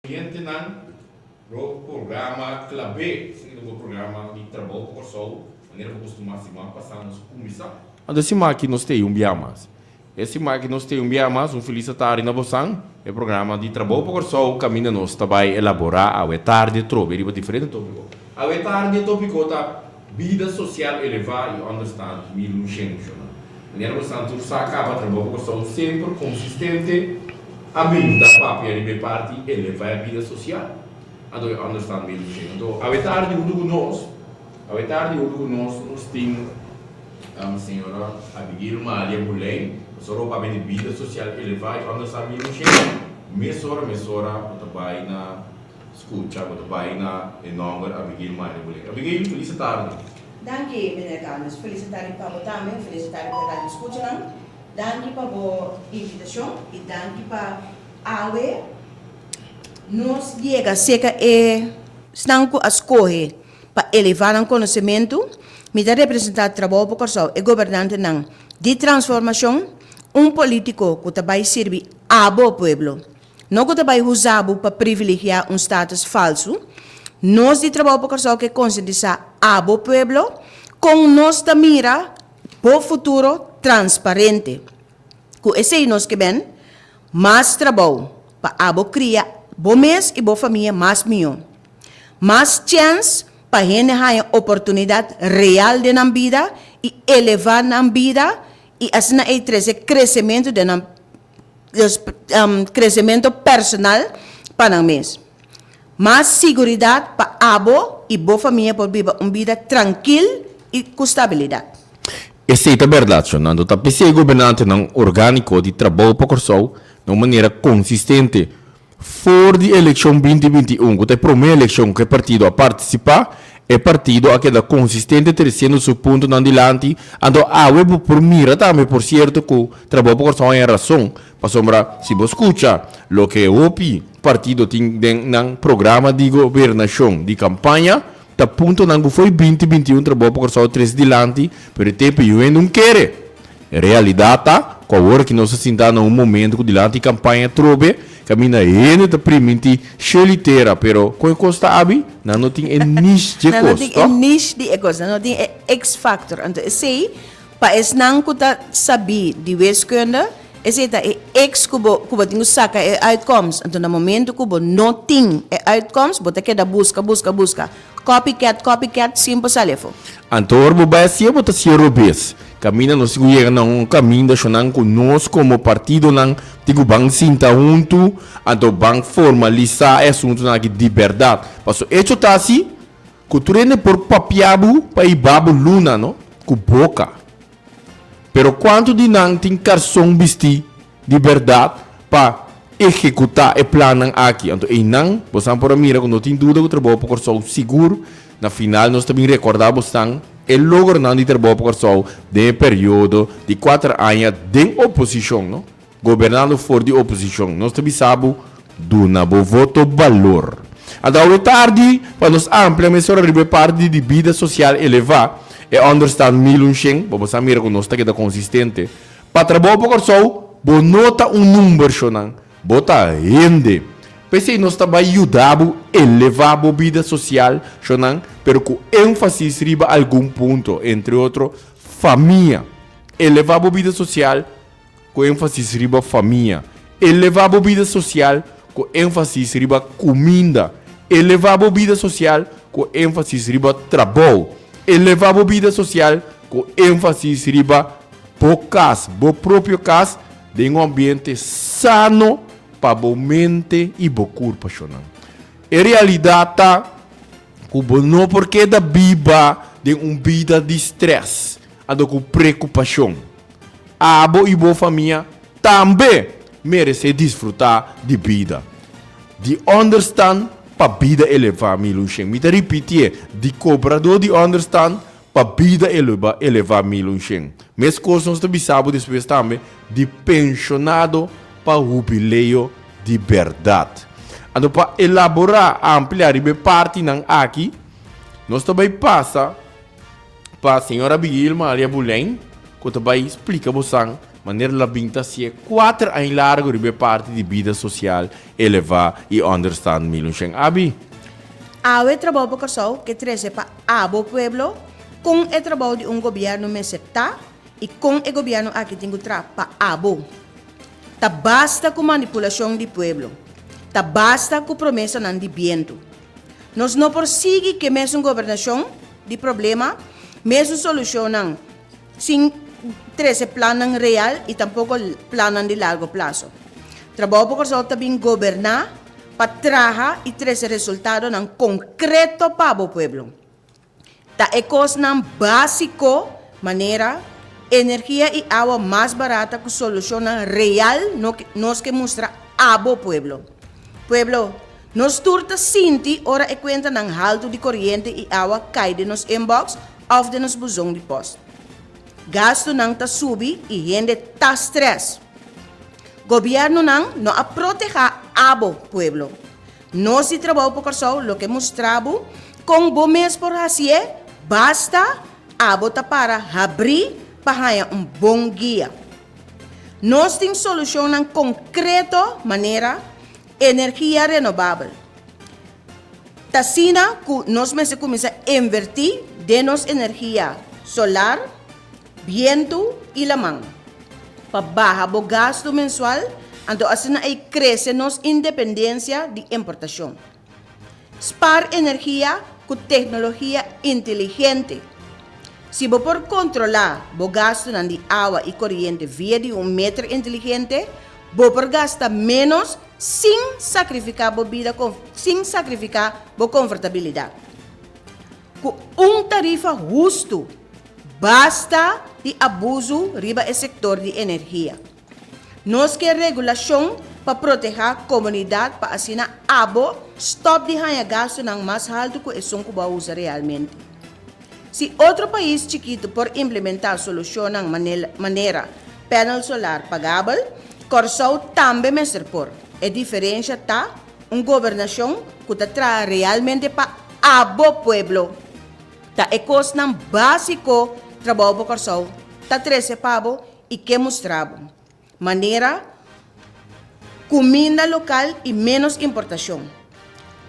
Clientenan ro programa Klabé, esaki ta bo programa di trabou pa Kòrsou, manera bo kustumá siman pasá nos kuminsá. Anto e siman aki nos tei un bia mas. E siman aki nos tei un bia mas, un felis atardi na bosan. E programa di trabou pa Kòrsou kaminda nos ta bai elaborá awe tardi atrobe riba diferente tópiko. Awe tardi e tópiko ta Bida sosial elevá i ònderstant mi lushenshona. Manera bo san tur sa kaba trabou pa Kòrsou semper konsistente a bin ta papia riba e parti elevá e bida sosial. Anto e ònderstant mi lushen. Anto awe tardi huntu ku nos, awe tardi huntu ku nos, nos tin señora Abigail Maria Buley, pasobra bo papia di bida sosial elevá i ònderstant mi lushen, mesora mesora bo ta bai na Scucha bo ta bay na e nomber Abigail Maria Buley. Abigail, feliz tardi. Danki meneer Carlos. Feliz tardi pa bo tambe, un feliz tardi pa e radio scuchanan. Danki pa bo invitacion y danki pa awe nos yega cerca e esnan cu a scoge pa eleva nan conocemento. Mi ta representa Trabou pa Corsou, e gobernantenan di transformacion, un politico cu ta bay sirbi abo pueblo. No ku ta bai usa bo pa privilegiá un status falsu. Nos di Trabou pa Kòrsou ke konsientisá abo pueblo kon nos ta mira bo futuro transparente. Ku esei nos ke ben mas trabou pa abo kria bo mes i bo famia mas mihó. Mas chèns pa hende haña oportunidat real den nan bida i elevá nan bida i asina ei trese kresementu den nan Dus crecemento personal pa nan mes. Mas siguridad pa abo y bo famia por biba un bida trankil y cu stabilidad. Esey ta berdad, Fernando. Ta p'esey gobernantenan orgánico di Trabou pa Kòrsou na un manera konsistente For di elekshon 2021, ku ta e promé elekshon ku e partido a partisipá, e partido a keda konsistente tresiendo su puntonan dilanti, anto awe bo por mira tambe por sierto ku Trabou pa Kòrsou haña rason, pasobra si bo skucha loke hopi partido tin den nan programa di gobernashon di kampaña, ta puntonan ku fo'i 2021 Trabou pa Kòrsou a trese dilanti, pero e tempu yu hende un kere. E realidat ta ku awor aki nos ta sinta na un momento ku dilanti kampaña atrobe kaminda hende ta primintí shel i tera, pero kon e kos ta abi? Nan no tin e nish dje Nan no kos, tin e tòg? nish di e kos, nan no tin e X-factor. Anto esei, pa esnan ku ta sabí di wiskunde, esei ta e X ku bo ku bo tin ku saka e uitkomst. Anto na momento ku bo no tin e uitkomst, bo ta keda buska, buska, buska. Copycat, copycat, sin por sali afó. Anto ora bo bai hacié bo ta hacié robes. Caminda nos tin cu yega na un caminda shonan cu nos como partidonan tin cu ban sinta hunto anto ban formalisa e asuntonan aki di berdad. Paso hecho ta asi cu tur hende por papia bo pa hiba bo luna no cu boca. Pero cuanto di nan tin carson bisti di berdad pa ehecuta e plannan aki? Anto eynan bosan por a mira cu no tin duda cu Trabou pa Corsou sigur na final nos ta bin recorda bosnan e logronan di Trabou pa Corsou den e periodo di cuater aña den oposicion no. Gobernando for di oposicion. Nos ta bisa bo, duna bo voto balor. Anto awe tardi, pa nos amplia mesora riba e parti di bida social eleva, e onderstand 1100, bo bo sa mira cu nos ta keda consistente. Pa trabou pa Corsou, bo no ta un number, shonan. Bo ta hende. P'esey nos ta bay yuda bo eleva bo bida social, shonan, pero cu enfasis riba algun punto, entre otro, famia. Eleva bo bida social. Ku énfasis riba famia. Elevá bo bida sosial ku énfasis riba kuminda. Elevá bo bida sosial ku énfasis riba trabou. Elevá bo bida sosial ku énfasis riba bo kas, bo propio kas, den un ambiente sano pa bo mente i bo kurpa, shonnan. E realidat ta ku bo no por keda biba den un bida di strès anto ku prekupashon. Abo i bo famia tambe meresé disfrutá di bida. Di ònderstan pa bida elevá, mi Lunshen. Mi ta ripitié, di kobradó di ònderstan pa bida elevá, mi Lunshen. Meskos nos ta bisa bo despues tambe, di penshonado pa hubileo di bèrdat. Anto pa elaborá, amplia riba e partinan aki, nos ta bai pasa. Pa señor Abigail Maria Boulin cu ta bay splica bosan. Manera lo a bin ta hasié kuater aña largu riba e parti di bida sosial elevá i ònderstant Milunsheng Abi. Awe Trabou pa Kòrsou ke trese pa abo pueblo kon e trabou di un gobièrnu mester ta i kon e gobièrnu aki tin ku traha pa abo. Ta basta ku manipulashon di pueblo. Ta basta ku promesanan di bientu. Nos no por sigui ke mesun gobernashon di problema, mesun solushonnan sin trese plannan real i tampoko plannan di largo plaso. Trabou pa Kòrsou ta bin goberná pa traha i trese resultadonan konkreto pa bo pueblo. Ta e kosnan básiko manera energia i awa mas barata ku solushonnan real nos ke mustra abo pueblo. Pueblo, nos tur ta sinti ora e kuentanan haltu di koriente i awa kai den nos inbox òf den nos buzon di pòst. Gastunan ta subi i hende ta strès. Gobièrnunan no a protehá abo pueblo. Nos di Trabou pa Kòrsou lo ke mustra bo kon bo mes por hasié, basta abo ta para habrí pa haña un bon guia. Nos tin solushonnan konkreto manera energia renobabel. Ta asina ku nos mester kuminsá invertí den nos energia solar, bientu i laman pa baha bo gastu mensual, anto asina ei krese nos independensia di importashon. Spar energia ku teknologia inteligente. Si bo por kontrolá bo gastunan di awa i koriente via di un meter inteligente, bo por gasta ménos sin sakrifiká bo bida sin sakrifiká bo konfortabilidat. Ku un tarifa hustu, basta di abusu riba e sektor di energia. Nos ke regulashon pa protehá komunidat pa asina abo stòp di haña gastunan mas haltu ku esun ku bo a usa realmente. Si otro pais chikitu por implementá solushonnan manera panel solar pagabel, Kòrsou tambe mester por. E diferensha ta Un gobernashon ku ta traha realmente pa abo pueblo. Ta e kosnan básiko Trabou pa Kòrsou ta trese pa bo i ke mustra bo. Manera kuminda lokal i ménos importashon.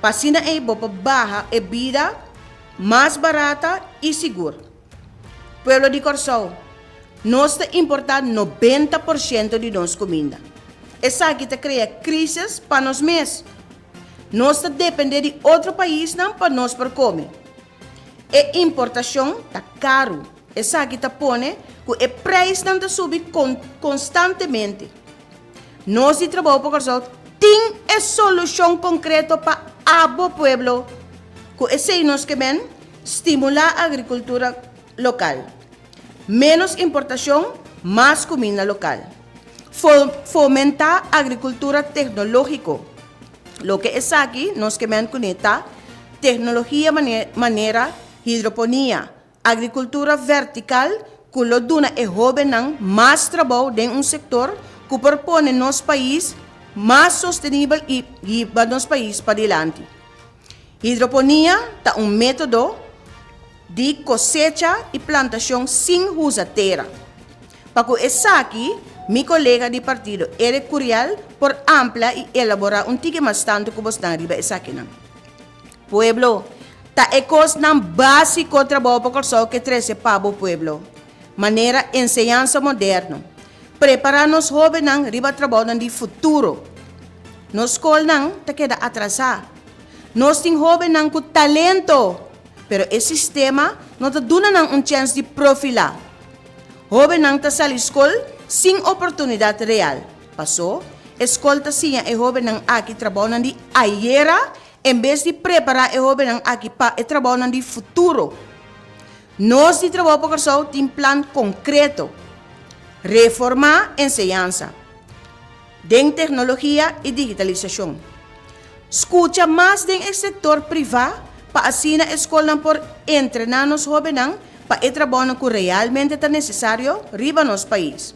Pa asina ei bo por baha e bida mas barata i sigur. Pueblo di Kòrsou, nos ta importá 90% di nos kuminda. Esaki ta krea krísis pa nos mes. Nos ta dependé di otro paisnan pa nos por kome. E importashon ta karu. Esaki ta pone ku e preisnan ta subi konstantemente. Nos di Trabou pa Kòrsou tin e solushon konkreto pa abo pueblo. Ku esei nos ke men stimulá agrikultura lokal. Ménos importashon, mas kuminda lokal. Fomentá agrikultura teknológiko. Loke esaki nos ke men kuné ta teknologia manera hidroponia, Agrikultura vertikal ku lo duna e hóbennan mas trabou den un sektor ku por pone nos pais mas sostenibel i hiba nos pais padilanti. Hidroponia ta un método di kosecha i plantashon sin huza tera. Pa ku esaki, mi kolega di partido Eric Curiel por amplia i elaborá un tiki mas tantu ku bosnan riba esakinan. Pueblo, ta e kosnan básiko Trabou pa Kòrsou ke trese pa bo pueblo, manera enseñansa moderno, prepará nos hóbennan riba trabounan di futuro. Nos skolnan ta keda atrasá. Nos tin hóbennan ku talento, pero e sistema no ta duna nan un chèns di profilá. Hóbennan ta sali skol sin oportunidat real. Pasó, e skol ta siña e hóbennan aki trabounan di ayera en bes di prepará e hóbennan aki pa e trabounan di futuro. Nos di Trabou pa Kòrsou tin plan konkreto, Reformá enseñansa den teknologia i digitalisashon. Skucha mas den e sektor privá pa asina e skolnan por entrená nos hóbennan pa e trabounan ku realmente ta nesesario riba nos pais.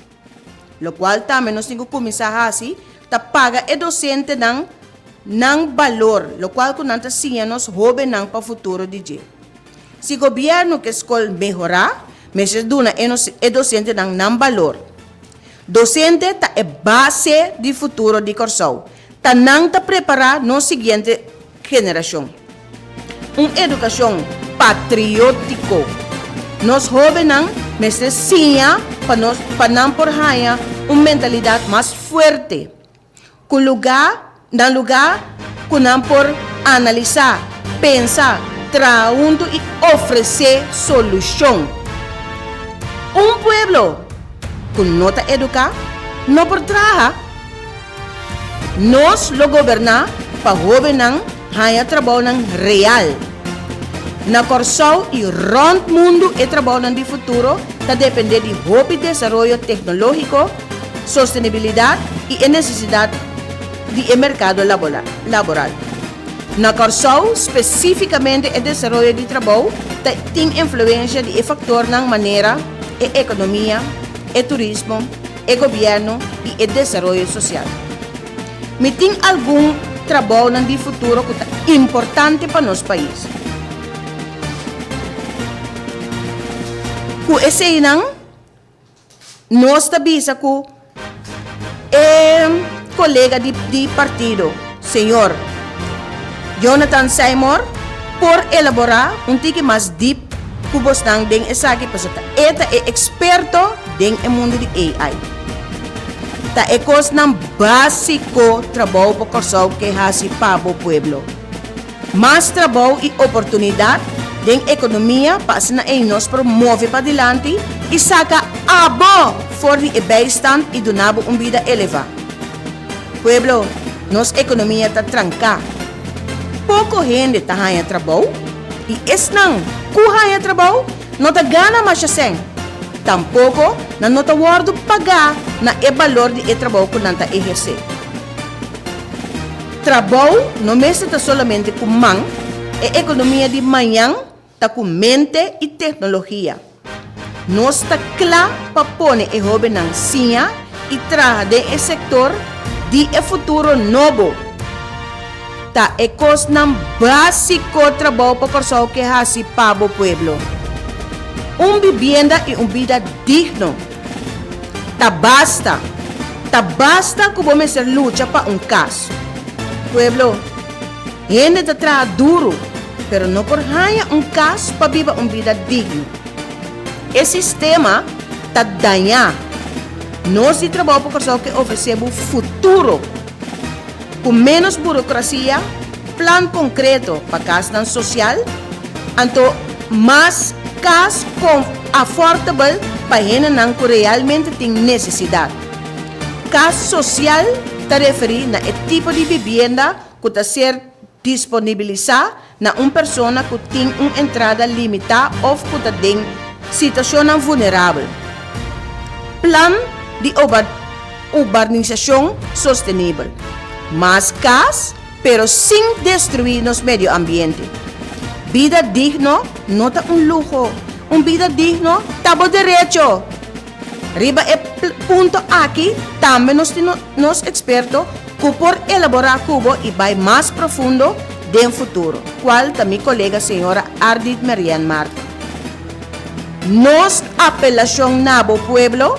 Lokual tambe nos tin ku kuminsá hasi ta paga e dosentenan nan balor, lokual ku nan ta siña nos hóbennan pa futuro di dje. Si gobièrnu ke skol mehorá, mester duna e nos e dosentenan nan balor. Dosente ta e base di futuro di Kòrsou. Ta nan ta prepará nos siguiente generashon. Un edukashon patriótiko. Nos hóbennan mester siña pa nos pa nan por haña un mentalidat mas fuerte, ku lugá na lugá ku nan por analisá, pensa, traha huntu i ofresé solushon. Un pueblo ku no ta eduká no por traha. Nos lo goberná pa hóbennan haña trabounan real. Na Kòrsou i rònt mundu e trabounan di futuro ta dependé di hopi desaroyo teknológiko, sostenibilidat i e nesesidat di e merkado laboral. Na Kòrsou spesífikamente e desaroyo di trabou ta tin influensha di e faktornan manera e ekonomia, e turismo, e gobièrnu i e desaroyo sosial. Mi tin algun trabounan di futuro ku ta importante pa nos pais. Ku eseinan nos ta bisa ku e kolega di di partido, señor Jonathan Seymour, por elaborá un tiki mas dip ku bosnan den esaki pasobra ta e ta e eksperto den e mundu di AI. Ta e kosnan básiko trabou pa Kòrsou ke hasi pa bo pueblo. Mas trabou i oportunidat den ekonomia pa asina ei nos por move padilanti i saka abo for di e bijstand i duna bo un bida elevá. Pueblo, nos ekonomia ta tranká. Poko hende ta haña trabou i esnan ku haña trabou no ta gana masha sèn. Tampoko nan no ta wòrdu pagá na e balor di e trabou ku nan ta ehersé. Trabou no mester ta solamente ku man, e ekonomia di mañan ta ku mente i teknologia. Nos ta kla pa pone e hóbennan siña i traha den e sektor di e futuro nobo. Ta e kosnan básiko trabou pa Kòrsou ke hasi pa bo pueblo. Un bibienda i un bida digno. Ta basta. Ta basta ku bo mester lucha pa un kas. Pueblo, hende ta traha duru, pero no por haña un kas pa biba un bida digno. E sistema ta dañá. Nos di Trabou pa Kòrsou ke ofresé bo futuro. Ku ménos burokrasia, plan konkreto pa kasnan sosial, anto mas kas afortabel pa hendenan ku realmente tin nesesidat. Kas sosial ta referí na e tipo di bibienda ku ta ser disponibilisá na un persona ku tin un entrada limitá òf ku ta den situashonnan vulnerabel. Plan di urbanisashon sostenibel, Mas kas, pero sin destruí nos medio ambiente. Bida digno no ta un luho, un bida digno ta bo derecho! Riba e punto aki tambe nos tin nos eksperto ku por elaborá ku bo i bai mas profundo den futuro, kual ta mi kolega señora Ardit Marianne Martin. Nos apelashon na bo pueblo,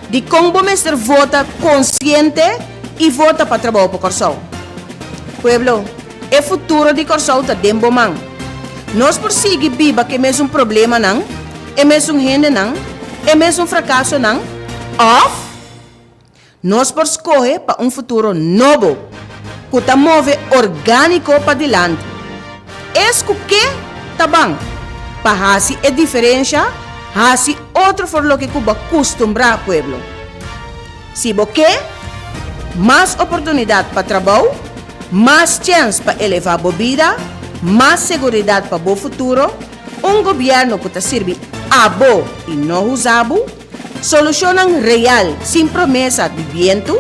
dikon bo mester vota konsiente i vota pa Trabou pa Kòrsou? Pueblo, e futuro di Kòrsou ta den bo man. Nos por sigui biba ku e mesun problemanan, e mesun hendenan, e mesun frakasonan, òf nos por skohe pa un futuro nobo ku ta move orgániko padilanti. Es ku ke ta ban pa hasi e diferensha, hasi otro for loke ku bo a kustumbrá, pueblo. Si bo ke mas oportunidat pa trabou, mas chèns pa elevá bo bida, mas seguridat pa bo futuro, Un gobièrnu ku ta sirbi abo i no usa bo, solushonnan real sin promesa di bientu,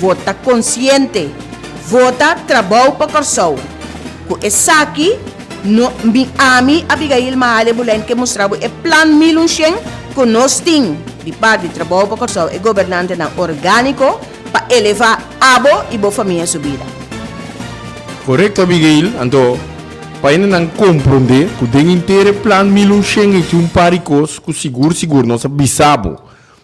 vota konsiente, vota Trabou pa Kòrsou. Ku esaki no mi ami Abigail Mahalia Bulijn ke mustra bo e plan 1100 ku nos tin di parti Trabou pa Kòrsou e gobernantenan orgániko pa elevá abo i bo famia su bida. Korekto Abigail, anto Pa hendenan komprondé ku den henter e plan 1100 ei tin un par di kos ku sigur sigur nos a bisa bo.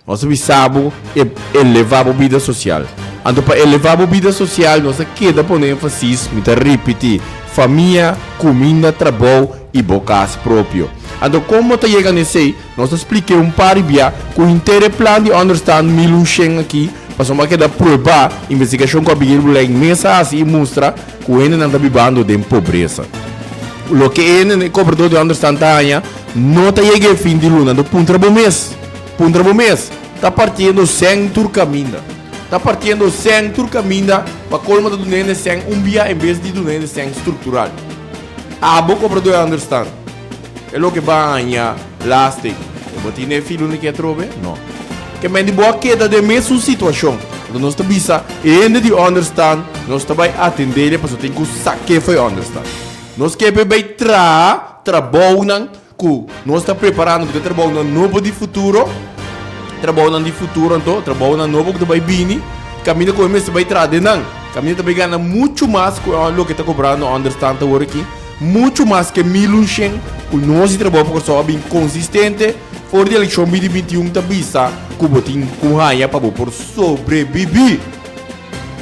Nos a bisa bo e elevá bo bida sosial. Anto pa elevá bo bida sosial nos a keda pone énfasis, mi ta ripití, famia, kuminda, trabou i bo kas propio. Anto kon bo ta yega na esei? Nos ta splik'é un par di bia ku henter e plan di ònderstan 1100 aki pasobra a keda pruebá investigashon ku Abigail Bulijn mes a hasi i mustra ku hendenan ta bibando den pobresa. Loke e hende, e kobradó di ònderstan ta haña no ta yega e fin di luna. Anto puntra bo mes. Puntra bo mes, Ta partiendo sèn tur kaminda? Ta partiendo sèn tur kaminda pa kolmo ta duna hende sèn un bia en bes di duna hende sèn struktural? Abo kobradó e understand e loke ba haña lastig. E bo tin e filu na ke atrobe? No. Ke men di bo a keda den mesun situashon. Anto nos ta bisa e hende di understand nos ta bai atendé pasobra tin ku sak'é for e understand. Nos ke p'e bai traha trabounan Ku nos ta preparando ku ta trabounan nobo di futuro, trabounan di futuro anto, trabounan nobo ku ta bai bini, kaminda ku e mester bai traha den nan. Kaminda ta bai gana muchu mas ku loke ta kobrando ònderstant awor aki, muchu mas ke 1100 ku nos di Trabou pa Kòrsou a bin konsistente for di elekshon binti 21 ta bisa ku bo tin ku haña pa bo por sobrebibí.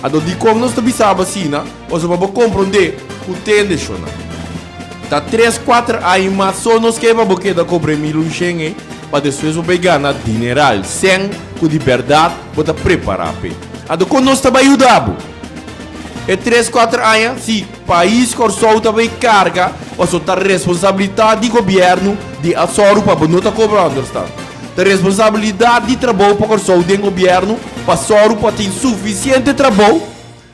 Anto dikon nos ta bisa bo asina? Pasobra bo komprondé ku tende shona. Ta tres kuater aña mas so nos ke pa bo keda kobra e 1100 ei pa despues bo bai gana dineral sen ku di bèrdat bo ta prepará p'e. Anto kon nos ta bai yuda bo? E tres kuater aña si pais Kòrsou ta bai karga pasobra ta responsabilitat di gobièrnu di a sòru pa bo no ta kobra ònderstan. Ta responsabilidat di trabou pa Kòrsou den gobièrnu pa sòru pa tin sufisiente trabou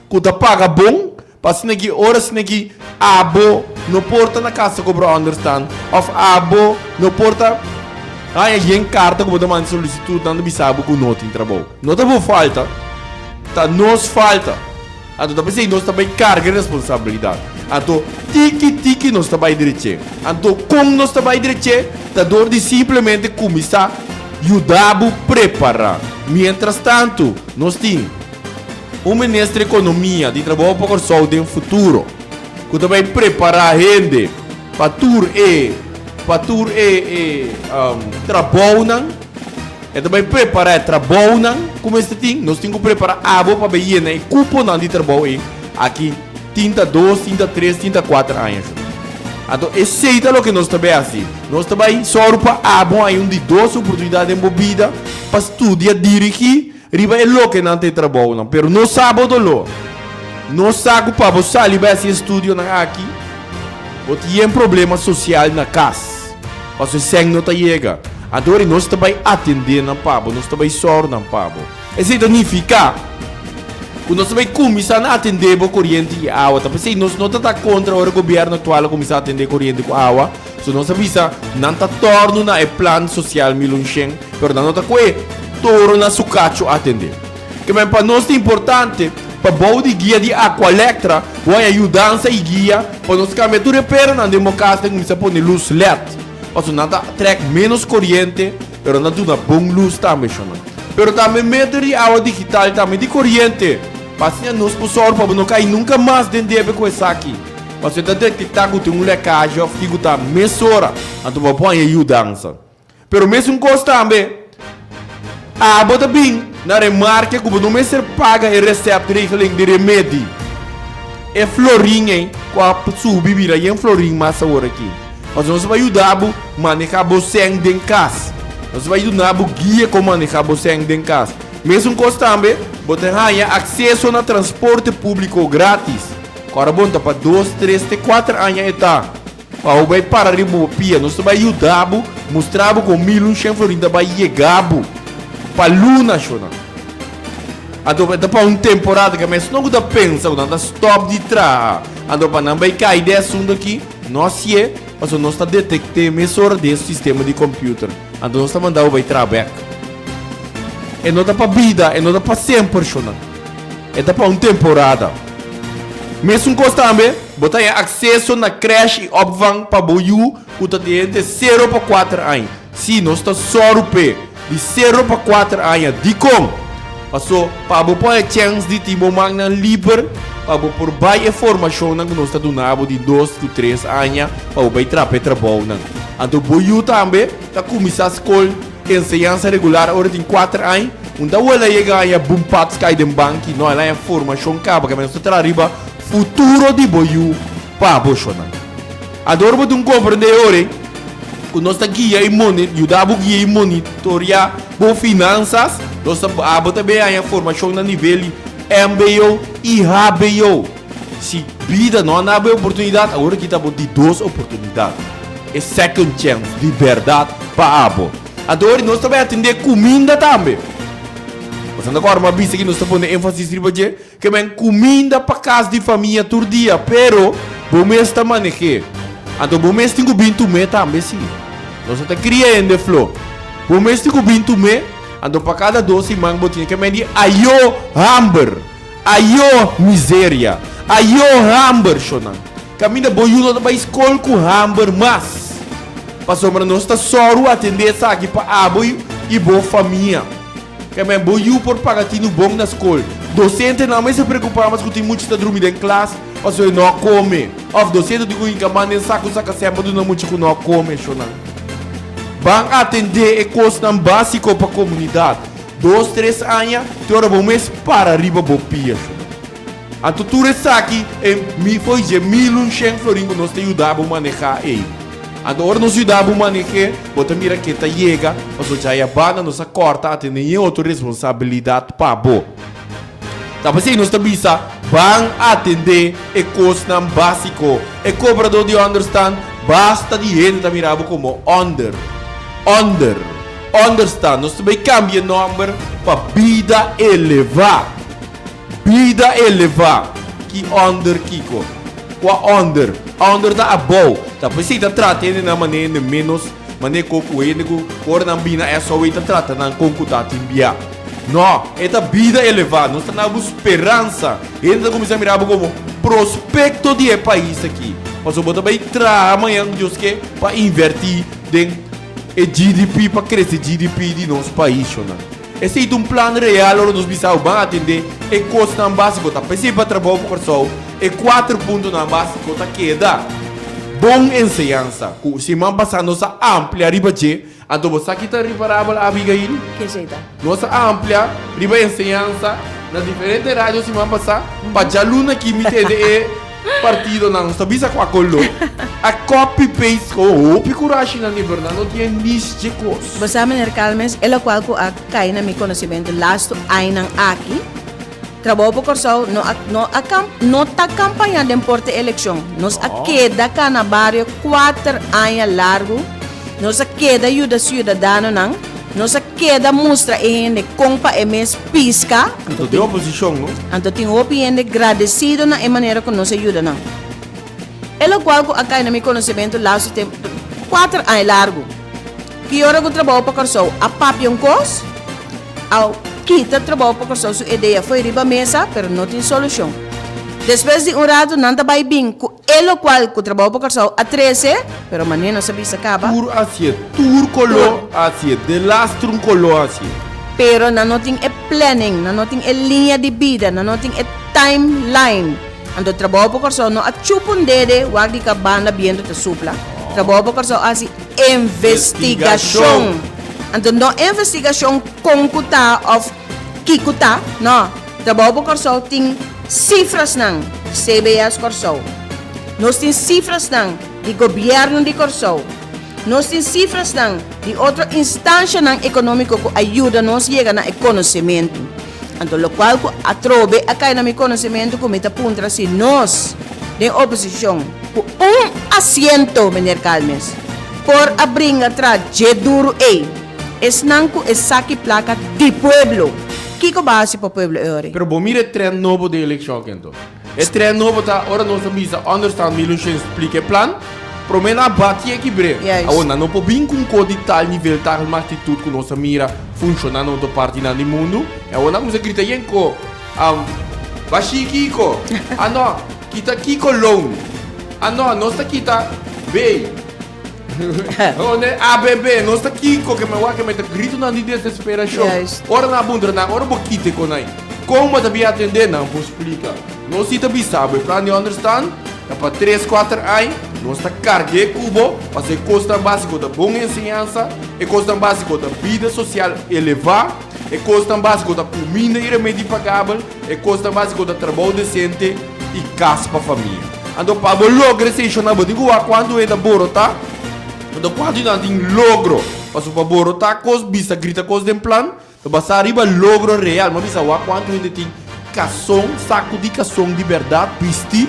ku ta paga bon Pa asina ki ora asina ki abo no por ta na casa cobra onderstand of abo no por ta haña yen carta cu bo ta manda solicitud nan ta bisa bo cu no tin trabou. No ta bo falta, ta nos falta. Anto ta p'esey nos ta bay carga e responsabilidad. Anto tiki tiki nos ta bay dreche. Anto con nos ta bay dreche? Ta door di simplemente cuminsa yuda bo prepara. Mientras tanto nos tin. Un minister ekonomia di trabou pa Kòrsou den futuro ku ta bai prepará hende pa tur e pa tur e e trabounan. E ta bai prepará e trabounan ku mester tin. Nos tin ku prepará abo pa bai yena e kuponan di trabou ei aki tin ta dos, tin ta tres, tin ta kuater aña shon. Anto esei ta loke nos ta bai hasi. Nos ta bai sòru pa abo haña un di dos oportunidat den bo bida pa studia dirigí Riba e lokenan ta e trabounan, pero no sa bo doló. No sa ku pa bo sali bai hasi estudionan aki, bo tin yen problema sosial na kas, pasobra e sèn no ta yega. Anto ora nos ta bai atendé nan pa bo, nos ta bai sòru nan pa bo. Esei ta nifiká ku nos ta bai kuminsá na atendé bo koriente i awa. Ta p'esei nos no ta ta kontra ora gobièrnu aktual a kuminsá atendé koriente ku awa. So nos a bisa nan ta tòrnu na e plan sosial 1100, pero nan no ta koe toro na su kacho atendé. Ke men pa nos ta importante pa bou di guia di Aqualectra bo haña yudansa i guia pa nos kambia tur e peranan den bo kas den kuminsá pone lus led. Pasobra nan ta trèk ménos koriente pero nan ta duna bon lus tambe shonnan. Pero tambe meter di awa digital tambe di koriente pa asina nos por sòru pa bo no kai nunka mas den debe ku esaki. Pasobra e ta detektá ku tin un lèkazje òf kiko ta mesora, anto bo por haña yudansa. Pero mesun kos tambe, abo ta bin na remarke ku bo no mester paga e receptregeling di remedi. E florin ei ku a subi bira yen florin mas awor aki. Pasobra nos ta bai yuda bo maneha bo sèn den kas. Nos ta bai duna bo guia kon maneha bo sèn den kas. Mesun kos tambe, bo ta haña akseso na transporte públiko grátis. Ora bon ta pa dos, tres te kuater aña e ta. Pa bo bai para riba bo pia. Nos ta bai yuda bo, mustra bo kon 1100 florin ta bai yega bo pa luna shona. Anto e ta pa un temporada ke mes no ku ta pensa ku nan ta stop di traha. Anto pa nan bai kai den e asunto aki, no hasié, pasobra nos ta detekt'é mesora den e sistema di computer. Anto nos ta manda bo bai traha bek. E no ta pa bida, e no ta pa semper shona. E ta pa un temporada. Mesun kos tambe, bo ta haña akseso na krèsh i opvang pa bo yu ku ta di entre sero pa kuater aña. Sí, nos ta sòru p'e di sero pa kuater aña. Dikon? Paso pa bo por haña chèns di tin bo mannan liber pa bo por bai e formashonnan ku nos ta duna bo di dos ku tres aña pa bo bai trapa e trabounan. Anto bo yu tambe ta kuminsá skol. enseñansa regular ora tin kuater aña, un ta wela yega aña bum pats kai den banki, no, el haña formashon kaba, ke nos ta traha riba futuro di bo yu pa bo shonnan. Ador bo tin komprende e ora ei ku nos ta guia i moni yuda bo guia i monitoria bo finansas, nos ta abo ta bay haña formashon na nivel di mbo i hbo. Si bida no a na bo e oportunidat, awor aki ta bo di dos oportunidat, e second chance di bèrdat pa abo. Anto ora nos ta bai atendé kuminda tambe. Bo sa kòrda mi a bisa ki nos ta pone énfasis riba dje? Ke men kuminda pa kas di famia tur dia, pero bo mes ta maneh'é. Anto bo mes tin ku bin tum'é tambe si. Nos no ta kria hende flo. Bo mes tin ku bin tum'é, anto pa kada dos siman bo tin ke men di ayo hamber. Ayo miseria! Ayo hamber, shonan! Kaminda bo yu no ta bai skol ku hamber mas, pasobra nos ta sòru atendé esaki pa abo i bo famia. Kèmen bo yu por paga tinu bon na skol. Dosentenan mester preokupá mas ku tin mucha ta drumi den klas pasobra e no a kome. Òf dosente tin ku hinka man den saku saka sèn pa duna mucha ku no a kome, shonan. Ban atendé e kosnan básiko pa komunidat. Dos tres aña te ora bo mes para riba bo pia sho. Anto tur esaki e mi foi dje mil un shen florin ku nos ta yuda bo manehá ei. Anto ora nos yuda bo maneh'é bo ta mira ke ta yega pasobra djaya banda nos a kòrta a tene yen otro responsabilidat pa bo. Ta p'esei nos ta bisa ban atendé e kosnan básiko. E kobradó di ònderstan basta di hende ta mira bo komo ònder, ònder. Understand, nos ta bay cambia e nomber pa Bida Eleva. Bida Eleva. Ki under kiko? Cua under? Under ta abou. Ta pesey ta trata hende nan manera hende menos, manera cu cu hende cu ora nan bina SOW ta trata nan con cu ta tin bia. No, e ta Bida Eleva. Nos ta na bo speransa. Hende ta cuminsa mira bo como prospecto di e pais aki. Pasobra bo ta bay traha mañan cu Dios ke pa inverti den. E GDP pa crece GDP di nos paishonan. Esey ta un plan real ora nos bisa ban atende e cosnan basico ta pesey pa trabao pa Corsou e cuater puntonan basico ta keda bon enseñansa cu siman pasa nos a amplia riba dje anto bo sa ki ta riparabel Abigail? Ke esey ta? Nos a amplia riba enseñansa na diferente radio siman pasa pa djaluna aki mi tende e Partidonan nos ta bisa cu a color a copy paste gewoon hopi curashi nan di verdad no tin nis dje cos. Bo sa meneer Calmes, e locual cu a cay na mi conocimento lastu añanan aki, Trabou pa Corsou no a no a no ta campaña den porta eleccion. Nos a keda cana bario cuater aña largo, nos a keda yuda ciudadanonan, nos a keda mustra e hende con pa e mes pisca. Anto den oposicion no. Anto tin hopi hende gradecido na e manera cu nos a yuda nan. E locual cu a cay na mi conocimento laatste tempo, cuater aña largo, ki ora cu Trabou pa Corsou a papia un cos, a kita Trabou pa Corsou su idea fo'i riba mesa, pero no tin solucion. Despues di un rato nan ta bay bin cu E lokual ku Trabou pa Kòrsou a trese, pero manera nos a bisa kaba. Tur hasié, tur koló hasié, delastr un koló hasié. Pero nan no tin e planning, nan no tin e liña di bida, nan no tin e timeline. Anto Trabou pa Kòrsou no a chupa un dede wak di ka banda bientu ta supla. Trabou pa Kòrsou a hasi investigashon. Anto no investigashon kon ku ta òf kiko ta, no. Trabou pa Kòrsou tin sifrasnan di CBS Kòrsou. Nos tin sifrasnan di gobièrnu di Kòrsou. Nos tin sifrasnan di otro instanshanan ekonómiko ku a yuda nos yega na e konosementu. Anto lokual ku atrobe a kai na mi konosementu ku mi ta puntra si nos den oposishon ku un asiento, meneer Calmes, por a bringa tra dje duru ei. Esnan ku e saki plaka di pueblo. Kiko bo a hasi pa pueblo e ora ei? Pero bo mira e trend nobo den elekshon aki anto. E trend nobo ta ora nos a bisa onderstand mi Lucien splika e plan, prome nan a bati e kibr'é. Juist. Awor nan no por bin ku un kos di tal nivel, tal magnitude ku nos a mira funshoná na otro partinan di mundu. E awor nan a kuminsá grita yen ko, Bashí kiko? Ah no, kita kiko loan? Ah no, nos ta kita bay. Hone ABB, nos ta kiko ke me wak ke me ta gritonan di desesperashon. Juist. Ora nan a puntra nan, ora bo kite kon ai, kon bo ta bin atendé? Nan por splika. Nos si ta bisa bo e plan di onderstand ta pa tres kuater ai. Nos ta karg'é ku bo, pasobra e kosnan básiko ta bon enseñansa, e kosnan básiko ta bida sosial elevá, e kosnan básiko ta kuminda i remedi pagabel, e kosnan básiko ta trabou desente i kas pa famia. Anto pa bo logra esei shona bo tin ku wak kuantu hende ta borotá, anto kuantu nan tin logro. Pasobra pa borotá kos bisa grita kos den plan, Ta basá riba logro real. Mi a bisa wak kuantu hende tin kason, saku di kason di bèrdat bisti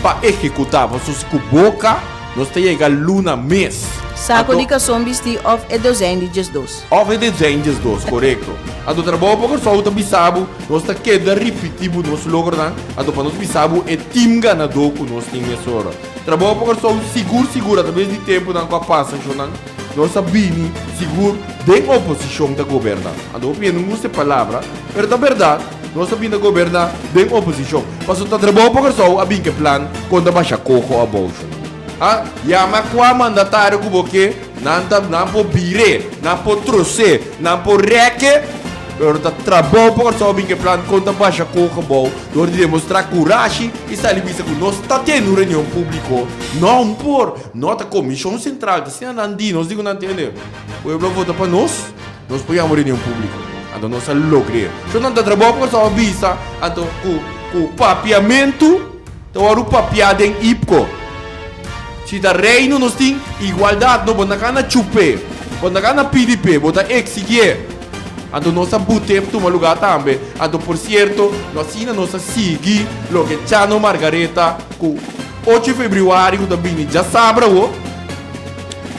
pa ehekutá. Pasobra si ku boka nos ta yega luna mes. Saku di kason bisti òf e dozèn di 12. Òf e dozèn 12, korekto. Anto trabou pa Kòrsou ta bisa bo, nos ta keda ripití bo nos logronan, anto pa nos bisa bo e tim ganadó ku nos tin mesora. Trabou pa Kòrsou sigur sigur atraves di tempunan ku a pasa shonnan. Nos a bini sigur den oposishon ta goberna. Anto hopi hende no gusta e palabra, pero ta bèrdat, nos a bini ta goberna den oposishon. Pasobra ta trabou pa Kòrsou a bin ku e plan kon ta basha koho abou shon. A yama kua mandatario ku bo ke, nan ta nan por bir'é, nan por tros'é, nan por rèk'é, pero ta trabou pa Kòrsou a bin ku e plan kon ta basha koho abou dor di demostrá kurashi i sali bisa ku nos ta tene un reunion públiko. No un por. No ta Comishon Central ta asina nan di, nos di cu nan tende, pueblo a vota pa nos, nos por yama reunion publico. Anto nos a logr'e. So nan ta trabou pa Corsou a bisa anto cu cu papiamentu ta wòrdu papiá den IPCO. Si ta Reino nos tin igualdad, no bo ta cana chup'e, bo ta cana pidi p'e, bo ta exigi'e. Anto nos a but'e tuma lugar tambe. Anto por cierto, no asina nos a sigui loke Chano Margaretha cu. Ocho di febrüari ku ta bini djasabra awo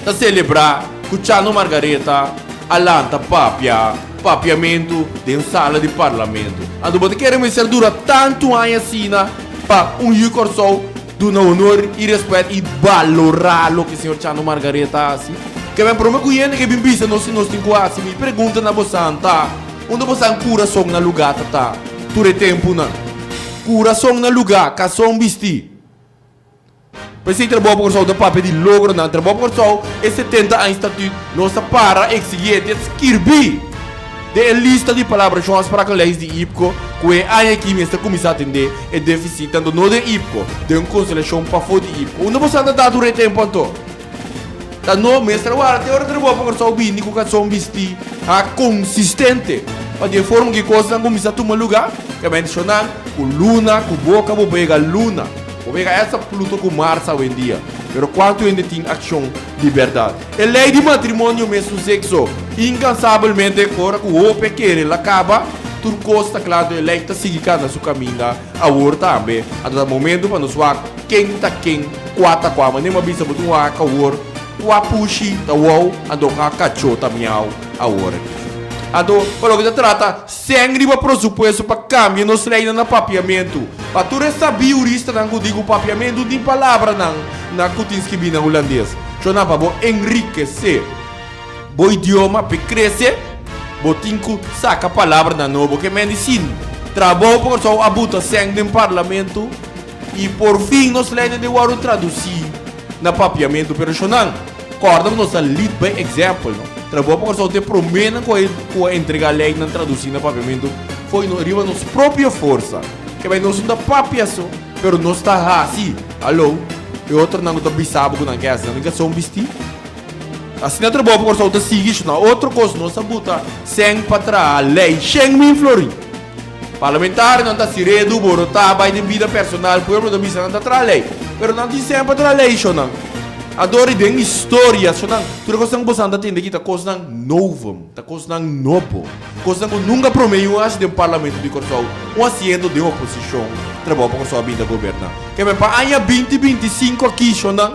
ta selebrá ku Chano Margaretha a lanta papia papiamentu den sala di parlamento. Anto bo ta kere mester dura tantu aña asina pa un yu Kòrsou duna honor i rèspèt i balorá loke señor Chano Margaretha a hasi? Ke men promé ku hende ke bin bisa nos si nos tin ku hasi mi pregunta na bosan ta unda bosan kurason na lugá ta ta tur e tempunan? Kurason na lugá, kason bistí. P'esei Trabou pa Kòrsou ta papia di logronan. Trabou pa Kòrsou e 70 aña statüt nos ta para eksigí e skirbí den e lista di palabrashon afsprakenlijst di IPKO ku e aña aki mester kuminsá atendé e défisit tantu no den IPKO, den un konstelashon pafó di IPKO. Unda boso anda ta tur e tempu anto? Ta no mester warda te ora Trabou pa Kòrsou bini ku kason bistí ha konsistente pa di e forma ku e kosnan kuminsá tuma lugá. Ke menshoná ku luna ku boka bo bega luna, bo bega esta Pluto ku Mars awendia. Pero kuantu hende tin akshon di bèrdat? E lei di matrimonio mesun sekso, inkansabelmente ora ku hopi a kere la kaba, tur kos ta kla anto e lei ta sigui kana su kaminda awor tambe. Anto ta momento pa nos wak ken ta ken, kua ta kua. Manera mi a bisa bo tin wak awor kua pushi ta wou anto kua kachó ta miau awor aki. Anto pa loke ta trata. Sèn riba prosupuesto pa kambia nos leinan na papiamentu. Pa tur e sabí huristanan ku di ku papiamentu tin palabranan na ku tin skibí na hulandes. Shona pa bo enrikesé bo idioma p'e krese, bo tin ku saka palabranan nobo. Ke men di sin trabou pa Kòrsou a buta sèn den parlamentu i por fin nos leinan den wòrdu tradusí na papiamentu. Pero shonnan. Kòrda ku nos ta lead by example, no? Trabou pa Kòrsou ta e proménan ku a ku a entregá leinan tradusí na papiamentu fo'i no riba nos propio forsa. Ke bai nos no ta papia so, pero nos ta hasi. Hallo, e otronan ku ta bisa bo ku nan ke hasi, nan tin kason bistí. Asina Trabou pa Kòrsou ta sigui sho. Na otro kos nos a buta sèn pa traha lei 100,000 florin. Parlamentarionan ta hasi redu, borotá, bai den bida personal, pueblo ta bisa nan ta traha lei. Pero nan tin sèn pa traha lei sho nan. Ador i den historia, sho nan, tur e kosnan ku bosan ta tende aki ta kosnan novum, ta kosnan nobo, kosnan ku nunka promé yu a hasi den Parlamento di Kòrsou, un asiento den oposishon, trabou pa Kòrsou a bin ta goberná. Keme pa aña 2025 aki, sho nan,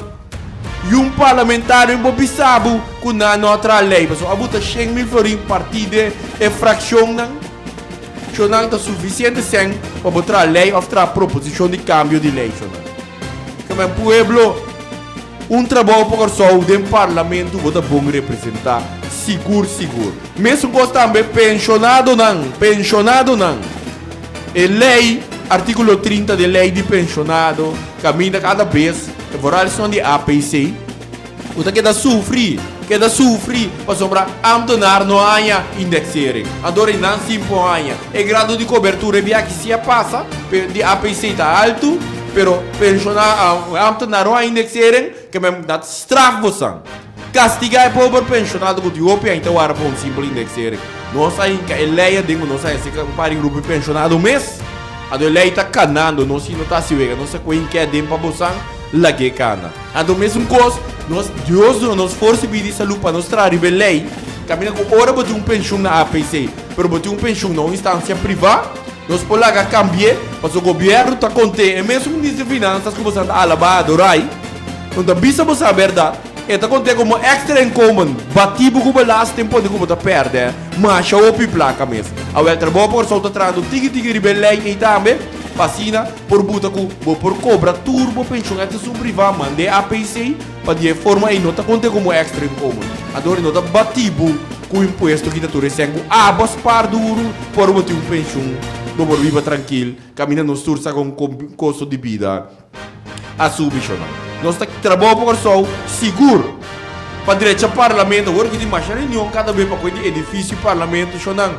yu un parlamentario bo bisa bo ku nan no a traha lei, pasobra a buta 100,000 florin partí den e frakshonnan. Shonnan ta sufisiente sèn pa bo traha lei òf traha proposishon di kambio di lei, shonnan. Kamba en pueblo, un trabou pa Kòrsou den parlamento bo ta bon representá, sigur sigur. Mesun kos tambe penshonadonan, penshonadonan. E lei, artíkulo 30 den lei di penshonado, kaminda kada bes, e vooral esnan di APC, Bo ta keda sufri, keda sufri, pasobra ambtenaar no haña indexering. Anto ora nan sin por haña. E grado di cobertura e biaha ki si a pasa, pero di APC ta alto. Pero penshona ambtenaar no a indexering ke men dat straf bosan. Kastigá e pober penshonado ku tin hopi aña ta wara pa un simpel indexering. Nos a hinka e lei aden ku nos a hasi un par di grupo di penshonado mes. Anto e lei ta kanando, nos si no ta hasi wega, nos a kohe hink'é aden pa bosan lag'é kana. Anto mesun kos, nos Dios duna nos forsa i bida i salú pa nos traha riba e lei, kaminda ku ora bo tin un penshun na APC, pero bo tin un penshun na un instansia privá, nos por laga kambi'é, pasobra gobièrnu ta kont'é. E mesun minister di Finansas ku bosan ta alabá, adorá, no ta bisa bosan e bèrdat. E ta kont'é komo èkstra inkomen, batí bo ku belasting pone ku bo ta pèrdè masha hopi plaka mes. Awèl, Trabou pa Kòrsou ta trahando tiki tiki riba e lei ei tambe, pa asina por buta ku bo por kobra tur bo penshon èt esun privá, mand'é APC, pa di e forma ei no ta kont'é komo èkstra inkomen. Anto no ta batí bo ku impuesto kita tur e sèn ku abo a spar duru por bo tin un penshon, bo por biba trankil, kaminda nos tur sa kon kosto di bida. A subi shona. Nos ta trabou pa Kòrsou sigur pa drecha parlamento. Awor ki tin masha reunion kada be pa koe di edifisio parlamento shonan.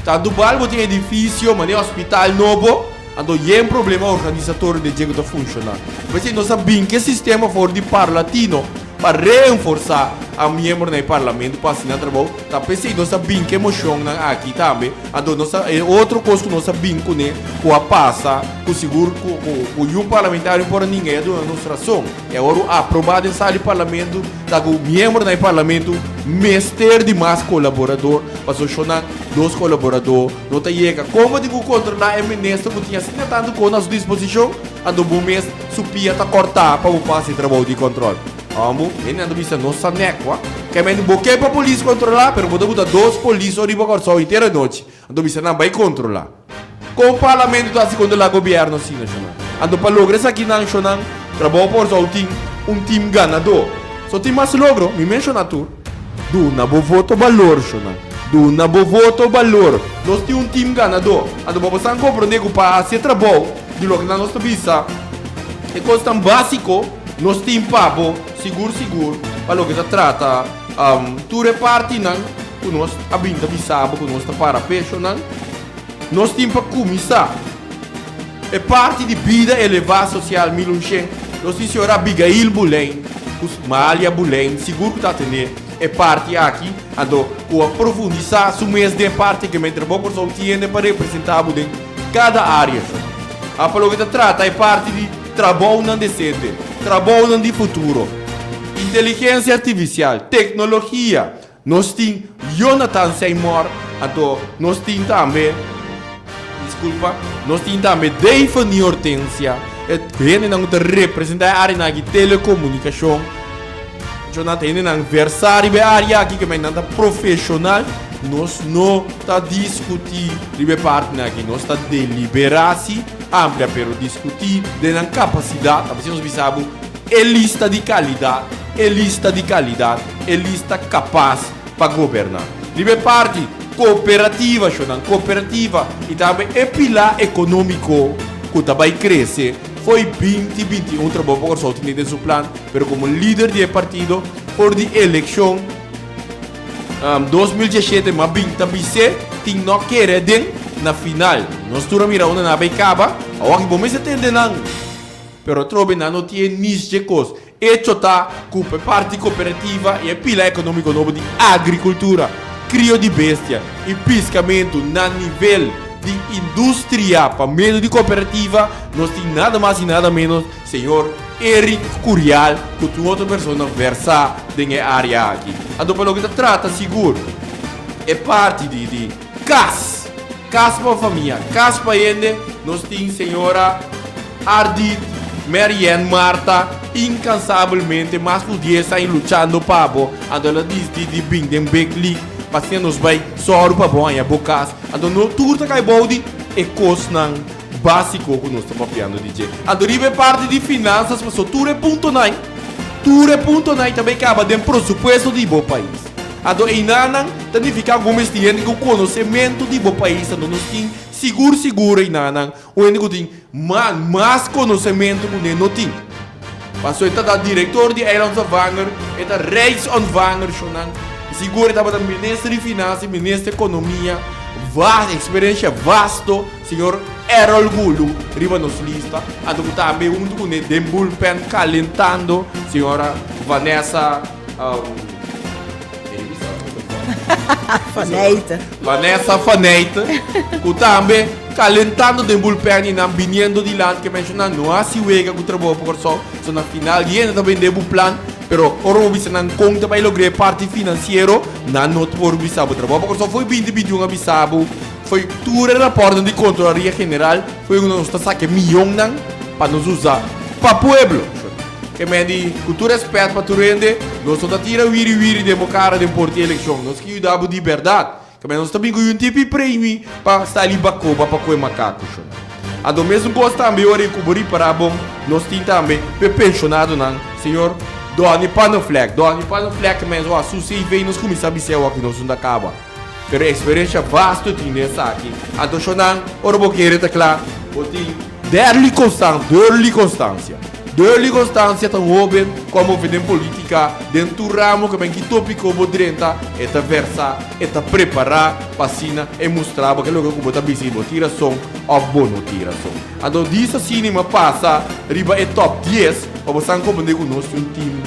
Tantu bal bo tin edifisio manera hospital nobo anto yen problema organisatorio den dje ku ta funshoná. P'esei nos a bin ku e sistema for di Parlatino pa reenforsá a miembronan di parlamento pa hasi nan trabou. Ta p'esei nos a bin ku e moshonnan aki tambe. Anto nos a e otro kos ku nos a bin kuné ku a pasa ku sigur ku ku yu parlamentario por a ninga i a duna nos rason. E awor u aprobá den sala di parlamento ta ku miembronan di parlamento mester di mas kolaborador pasobra shonnan dos kolaborador no ta yega. Kon bo tin ku kontrolá e minister ku tin asina tantu kos na su disposishon anto bo mes su pia ta kòrtá pa bo por hasi e trabou di kòntròl? Amo, hendenan ta bisa no sa nek wa. Kèmen bo ke pa polis kontrolá, pero bo ta buta dos polis oriba Kòrsou henter anochi. Anto bisa nan bai kontrolá. Kon parlamento ta hasi kontrolá gobièrnu asina, shonnan? Anto pa logra esakinan, shonnan, Trabou pa Kòrsou tin un tim ganadó. So tin mas logro, mi menshoná tur. Duna bo voto balor, shonnan. Duna bo voto balor. Nos tin un tim ganadó. Anto pa bo san komprondé ku pa hasi e trabou di loke nan nos ta bisa, e kosnan básiko, Nos tin pa bo sigur sigur pa loke ta trata tur e partinan ku nos a bin ta bisa bo ku nos ta para peshonan. Nos tin pa kuminsá e parti di bida elevá sosial 1100. Nos tin señora Abigail Boleyn ku Mahalia Boleyn sigur ku ta atendé e parti aki anto ku a profundisá su mes den e parti aki mentre bo Kòrsou tiende pa representá bo den kada área. Pa loke ta trata e parti di. Trabounan desente, trabounan di futuro, inteligensia artifisial, teknologia, nos tin Jonathan Seymour, anto nos tin tambe, disculpa, nos tin tambe Daphne Hortensia, e hendenan ku ta representa e areanan aki, telekomunikashon, Jonathan, hendenan versá riba e area aki, ke nan ta profeshonal, nos no ta diskutí riba e partinan aki, nos ta deliberá si. Amplia pero diskutí den nan kapasidat, a bes nos bisa bo e lista di kalidat, e lista di kalidat, e lista kapas pa goberná. Riba e parti kooperativa, shownan, kooperativa i tambe e pilá ekonómiko ku ta bai krese fo'i binti 21 Trabou pa Kòrsou tene den su plan, pero komo lider di e partido for di elekshon 2017 m'a bin ta bis'é tin no kere den na final. Nos tur a mira unda nan a bay caba. Awor aki bo mester tende nan. Pero atrobe nan no tin e nis dje cos. Echo ta cu pa e parti cooperativa y e pila economico nobo di agricultura, crio di bestia y piscamento na nivel di industria pa medio di cooperativa nos tin nada mas y nada menos Señor Eric Curial cu tin otro persona versa den e area aki. Anto pa loke ta trata sigur e parti di di cas, cas pa famia, cas pa hende, nos tin señora Ardit Marianne Martha incansabelmente mas cu dies aña luchando pa bo, anto el a disdi di bin den big league pa asina nos bay sòru pa bo haña bo cas. Anto no tur ta cay bou di e cosnan. Básiko ku nos ta papiando di dje. Anto riba e parti di finansas paso tur e puntonan, tur e puntonan ta bay kaba den prosupuesto di bo pais. Anto einanan ta nifiká ku bo mester hende ku konosementu di bo pais, anto nos tin sigur sigur einanan un hende ku tin mas konosementu ku ne no tin. Paso e ta ta direktor di Eilandsontvanger, e ta Rijksontvanger shownan. Sigur e tabata minister di Finansa i minister di Ekonomia, vas, eksperensia vasto. Señor. Errol Gulu riba nos lista, anto ku tambe huntu kuné den bullpen kalentando señora Vanessa Fanijte. Vanessa Fanijte, ku tambe kalentando den bullpen i nan biniendo dilanti ke menshoná no hasi wega ku trabou pa Kòrsou, so na final di hende ta bende bo plan, pero ora bo bisa nan kon ta bai logr'é e parti finansiero, nan no ta por bisa bo. Trabou pa Kòrsou foi binti bintiun a bisa bo. Fo'i tur e raportnan di Kontrolaria General fo'i unda nos ta saka e mionnan pa nos usa pa pueblo. Ke men di, ku tur respèt pa tur hende, nos no ta tira wiri wiri den bo kara den por di elekshon. Nos ke yuda bo di bèrdat. Ke men nos ta bin ku un tipi premi pa sali bakoba pa koe makaku. Anto mesun kos tambe ora ku bo ripará bon, nos tin tambe p'e penshonadonan, señor Donny Panneflek. Donny Panneflek ke men so a su CV nos kuminsá bis'é awor ku nos no ta kaba. Pero experiencia vasto tin den esaki. Anto shonan, ora bo kere ta kla, bo tin Derly Constan, Derly Constancia. Derly Constancia ta un hoben cu a move den politica, den tur ramo cu ben ki topico bo drenta, e ta versa, e ta prepara pa asina e mustra bo ke loke cu bo ta bisa y bo tin rason of bo no tin rason. Anto dis asina mi a pasa riba e top dies pa bo san comprende cu nos tin un team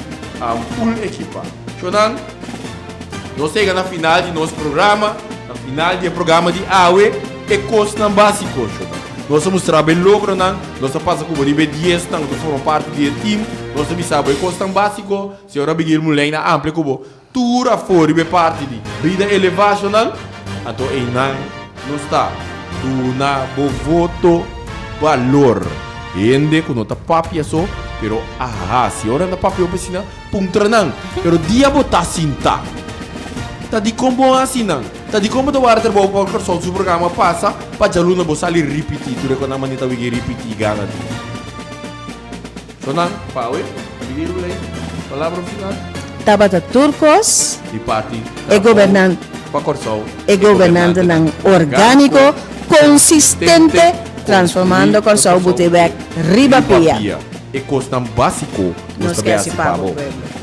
full ekipa. Shonan. Nos yega na final di nos programa, na final di e programa di awe, e kosnan básiko, shona. Nos a mustra bo e logronan, nos a pasa ku bo riba e diesnan ku ta forma parti di e tim, nos a bisa bo e kosnan básiko, señor Abigail Mulijn a amplia ku bo tur afó riba e parti di bida elevá, shonal. Anto einan nos ta duna bo voto balor. Hende ku no ta papia so, pero a hasi. Ora nan ta papia hopi asina, Puntra nan, pero dia bo ta sinta? Ta dikon bo hasi nan? Ta dikon bo ta wara trabou pa Kòrsou su programa pasa pa djaluna bo sali ripití tur e ku nan manera ta wiki ripití gana di? So nan, pa awe, Abigail Ruley, palabra final. Tabata tur kos. Di parti E Trabou gobernan. pa Kòrsou, E e gobernantenan gobernantenan orgániko, orgániko, konsistente, konsistente, transformando konstruí Kòrsou Kòrsou bute bèk riba riba pia. pia. E kosnan básiko. Nos ke hasi pa bo pueblo.